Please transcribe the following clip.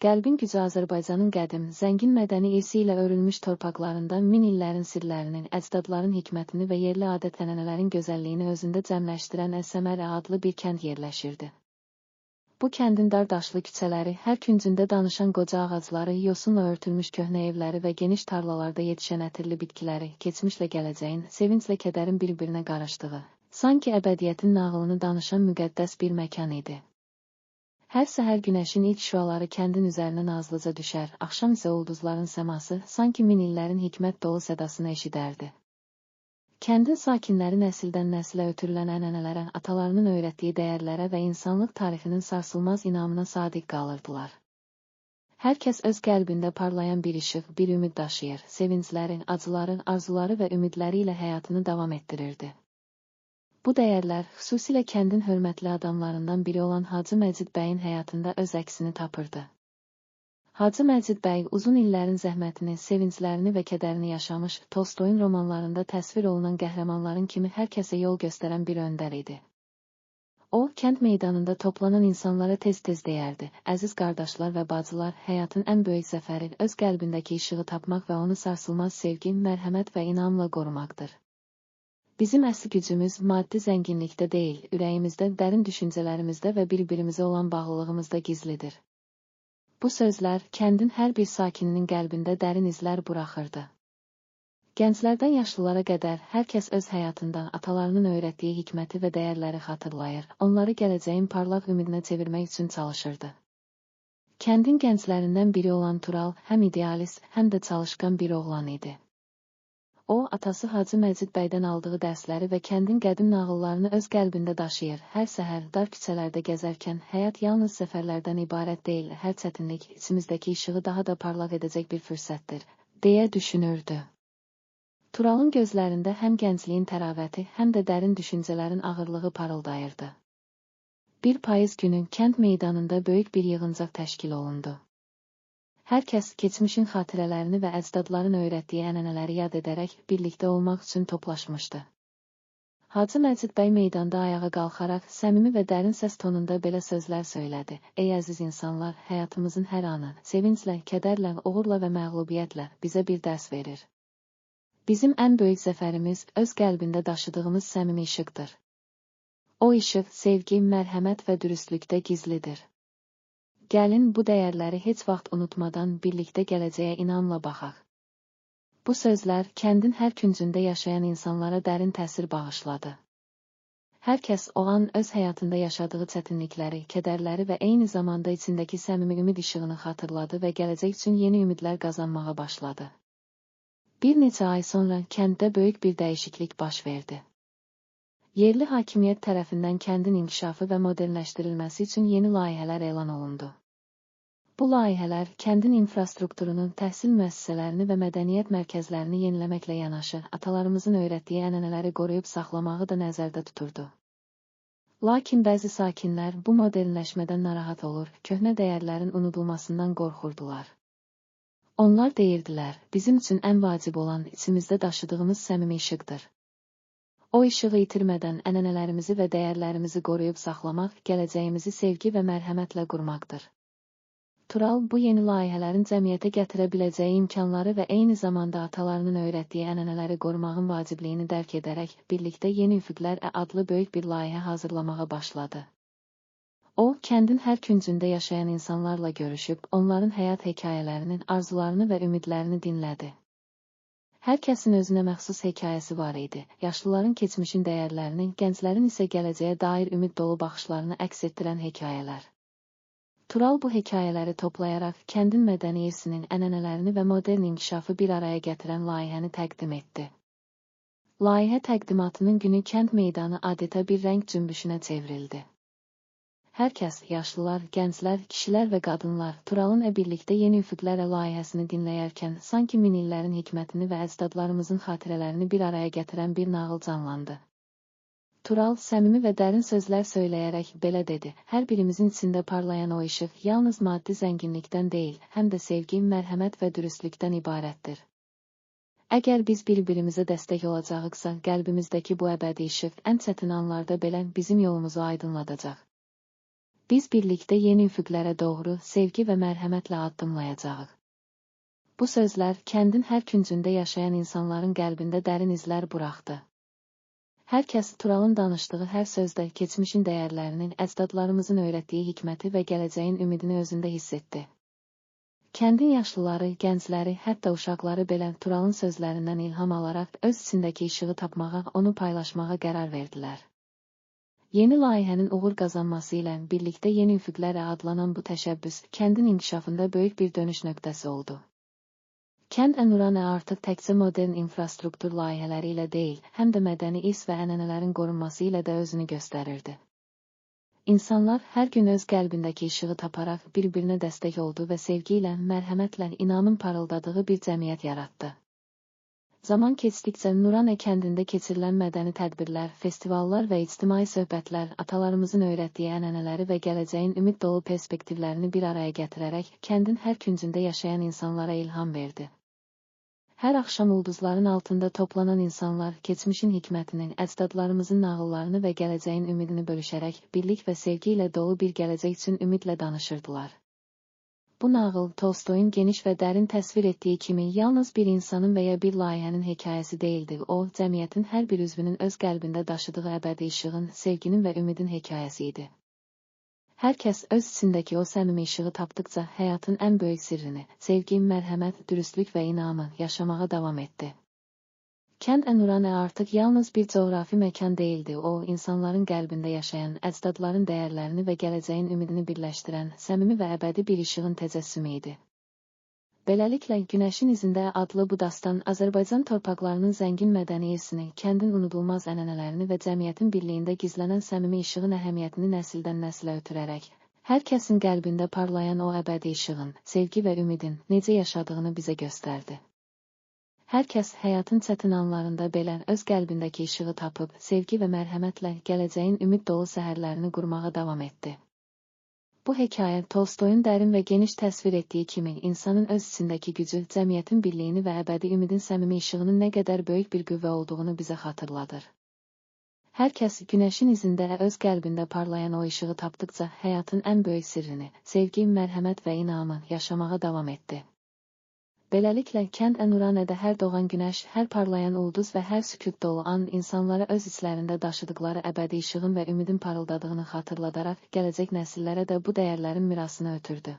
Qəlbin gücü. Azərbaycanın qədim, zəngin mədəni irsi ilə örülmüş torpaqlarında min illərin sirlərini, əcdadların hikmətini və yerli adət-ənənələrin gözəlliyini özündə cəmləşdirən Əsəmərə adlı bir kənd yerləşirdi. Bu kəndin dar daşlı küçələri, hər küncündə danışan qoca ağacları, yosunla örtülmüş köhnə evləri və geniş tarlalarda yetişən ətirli bitkiləri, keçmişlə gələcəyin, sevinclə kədərin bir-birinə qarışdığı, sanki əbədiyyətin nağılını danışan müqəddəs bir məkan idi. Hər səhər günəşin ilk şüaları kəndin üzərinə nazlıca düşər, axşam isə ulduzların səması, sanki min illərin hikmət dolu sədasını eşidərdi. Kəndin sakinləri nəsildən nəsilə ötürülən ənənələrə, atalarının öyrətdiyi dəyərlərə və insanlıq tarixinin sarsılmaz inamına sadiq qalırdılar. Hər kəs öz qəlbində parlayan bir işıq, bir ümid daşıyır, sevincləri, acıları, arzuları və ümidləri ilə həyatını davam etdirirdi. Bu dəyərlər, xüsusilə kəndin hörmətli adamlarından biri olan Hacı Məcid bəyin həyatında öz əksini tapırdı. Hacı Məcid bəy uzun illərin zəhmətini, sevinclərini və kədərini yaşamış, Tolstoyun romanlarında təsvir olunan qəhrəmanların kimi hər kəsə yol göstərən bir öndər idi. O, kənd meydanında toplanan insanlara tez-tez deyərdi: "Əziz qardaşlar və bacılar, həyatın ən böyük zəfəri öz qəlbindəki işığı tapmaq və onu sarsılmaz sevgi, mərhəmət və inamla qorumaqdır. Bizim əsl gücümüz maddi zənginlikdə deyil, ürəyimizdə, dərin düşüncələrimizdə və bir-birimizə olan bağlılığımızda gizlidir." Bu sözlər kəndin hər bir sakininin qəlbində dərin izlər buraxırdı. Gənclərdən yaşlılara qədər hər kəs öz həyatında atalarının öyrətdiyi hikməti və dəyərləri xatırlayır, onları gələcəyin parlaq ümidinə çevirmək üçün çalışırdı. Kəndin gənclərindən biri olan Tural həm idealist, həm də çalışqan bir oğlan idi. O, atası Hacı Məcid bəydən aldığı dərsləri və kəndin qədim nağıllarını öz qəlbində daşıyır. Hər səhər dar küçələrdə gəzərkən həyat yalnız zəfərlərdən ibarət deyil, hər çətinlik içimizdəki işığı daha da parlaq edəcək bir fürsətdir, deyə düşünürdü. Turalın gözlərində həm gəncliyin təravəti, həm də dərin düşüncələrin ağırlığı parıldayırdı. Bir payız günü kənd meydanında böyük bir yığıncaq təşkil olundu. Hər kəs keçmişin xatirələrini və əcdadların öyrətdiyi ənənələri yad edərək birlikdə olmaq üçün toplaşmışdı. Hacı Məcid bəy meydanda ayağa qalxaraq səmimi və dərin səs tonunda belə sözlər söylədi: "Ey əziz insanlar, həyatımızın hər anı, sevinclə, kədərlə, uğurla və məğlubiyyətlə bizə bir dərs verir. Bizim ən böyük zəfərimiz öz qəlbində daşıdığımız səmimi işıqdır. O işıq sevgi, mərhəmət və dürüstlükdə gizlidir. Gəlin bu dəyərləri heç vaxt unutmadan birlikdə gələcəyə inamla baxaq." Bu sözlər kəndin hər küncündə yaşayan insanlara dərin təsir bağışladı. Hər kəs o an öz həyatında yaşadığı çətinlikləri, kədərləri və eyni zamanda içindəki səmimi ümid işığını xatırladı və gələcək üçün yeni ümidlər qazanmağa başladı. Bir neçə ay sonra kənddə böyük bir dəyişiklik baş verdi. Yerli hakimiyyət tərəfindən kəndin inkişafı və modernləşdirilməsi üçün yeni layihələr elan olundu. Bu layihələr kəndin infrastrukturunu, təhsil müəssisələrini və mədəniyyət mərkəzlərini yeniləməklə yanaşı, atalarımızın öyrətdiyi ənənələri qoruyub saxlamağı da nəzərdə tuturdu. Lakin bəzi sakinlər bu modernləşmədən narahat olur, köhnə dəyərlərin unudulmasından qorxurdular. Onlar deyirdilər: "Bizim üçün ən vacib olan içimizdə daşıdığımız səmimi işıqdır. O işığı itirmədən ənənələrimizi və dəyərlərimizi qoruyub saxlamaq, gələcəyimizi sevgi və mərhəmətlə qurmaqdır." Tural bu yeni layihələrin cəmiyyətə gətirə biləcəyi imkanları və eyni zamanda atalarının öyrətdiyi ənənələri qorumağın vacibliyini dərk edərək, birlikdə Yeni Üfüqlər adlı böyük bir layihə hazırlamağa başladı. O, kəndin hər küncündə yaşayan insanlarla görüşüb, onların həyat hekayələrini, arzularını və ümidlərini dinlədi. Hər kəsin özünə məxsus hekayəsi var idi. Yaşlıların keçmişin dəyərlərini, gənclərin isə gələcəyə dair ümid dolu baxışlarını əks etdirən hekayələr. Tural bu hekayələri toplayaraq kəndin mədəni irsinin ənənələrini və modern inkişafı bir araya gətirən layihəni təqdim etdi. Layihə təqdimatının günü kənd meydanı adeta bir rəng cümbüşünə çevrildi. Hər kəs, yaşlılar, gənclər, kişilər və qadınlar Turalın Birlikdə Yeni Üfüqlər layihəsini dinləyərkən sanki min illərin hikmətini və əcdadlarımızın xatirələrini bir araya gətirən bir nağıl canlandı. Tural səmimi və dərin sözlər söyləyərək belə dedi: "Hər birimizin içində parlayan o işıq yalnız maddi zənginlikdən deyil, həm də sevgi, mərhəmət və dürüstlükdən ibarətdir. Əgər biz bir-birimizə dəstək olacağıqsa, qəlbimizdəki bu əbədi işıq ən çətin anlarda belə bizim yolumuzu aydınladacaq. Biz birlikdə yeni üfüqlərə doğru sevgi və mərhəmətlə addımlayacağıq. Bu sözlər kəndin hər küncündə yaşayan insanların qəlbində dərin izlər buraxdı. Hər kəs Turalın danışdığı hər sözdə keçmişin dəyərlərinin, əcdadlarımızın öyrətdiyi hikməti və gələcəyin ümidini özündə hiss etdi. Kəndin yaşlıları, gəncləri, hətta uşaqları belə Turalın sözlərindən ilham alaraq öz içindəki işığı tapmağa, onu paylaşmağa qərar verdilər. Yeni layihənin uğur qazanması ilə birlikdə Yeni Üfüqlər adlanan bu təşəbbüs kəndin inkişafında böyük bir dönüş nöqtəsi oldu. Kənd Nuranə artıq təkcə modern infrastruktur layihələri ilə deyil, həm də mədəni irs və ənənələrin qorunması ilə də özünü göstərirdi. İnsanlar hər gün öz qəlbindəki işığı taparaq bir-birinə dəstək oldu və sevgi ilə, mərhəmətlə, inamın parıldadığı bir cəmiyyət yaratdı. Zaman keçdikcə Nuranə kəndində keçirilən mədəni tədbirlər, festivallar və ictimai söhbətlər atalarımızın öyrətdiyi ənənələri və gələcəyin ümid dolu perspektivlərini bir araya gətirərək kəndin hər küncündə yaşayan insanlara ilham verdi. Hər axşam ulduzların altında toplanan insanlar keçmişin hikmətini, əcdadlarımızın nağıllarını və gələcəyin ümidini bölüşərək birlik və sevgi ilə dolu bir gələcək üçün ümidlə danışırdılar. Bu nağıl, Tolstoyun geniş və dərin təsvir etdiyi kimi yalnız bir insanın və ya bir layihənin hekayəsi deyildi. O, cəmiyyətin hər bir üzvünün öz qəlbində daşıdığı əbədi işığın, sevginin və ümidin hekayəsi idi. Hər kəs öz içindəki o səmimi işığı tapdıqca həyatın ən böyük sirrini, sevgi, mərhəmət, dürüstlük və inamı yaşamağa davam etdi. Kənd Nuranə artıq yalnız bir coğrafi məkan deyildi. O, insanların qəlbində yaşayan, əcdadların dəyərlərini və gələcəyin ümidini birləşdirən, səmimi və əbədi bir işığın təcəssümü idi. Beləliklə, Günəşin İzində adlı bu dastan Azərbaycan torpaqlarının zəngin mədəni irsini, kəndin unudulmaz ənənələrini və cəmiyyətin birliyində gizlənən səmimi işığın əhəmiyyətini nəsildən nəsilə ötürərək, hər kəsin qəlbində parlayan o əbədi işığın, sevgi və ümidin necə yaşadığını bizə göstərdi. Hər kəs həyatın çətin anlarında belə öz qəlbindəki işığı tapıb, sevgi və mərhəmətlə gələcəyin ümid dolu səhərlərini qurmağa davam etdi. Bu hekayə Tolstoyun dərin və geniş təsvir etdiyi kimi insanın öz içindəki gücü, cəmiyyətin birliyini və əbədi ümidin səmimi işığının nə qədər böyük bir qüvvə olduğunu bizə xatırladır. Hər kəs günəşin izində öz qəlbində parlayan o işığı tapdıqca həyatın ən böyük sirrini, sevgi, mərhəmət və inamı yaşamağa davam etdi. Beləliklə, kənd Nuranədə hər doğan günəş, hər parlayan ulduz və hər sükut dolu an insanlara öz içlərində daşıdıqları əbədi işığın və ümidin parıldadığını xatırladaraq gələcək nəsillərə də bu dəyərlərin mirasını ötürdü.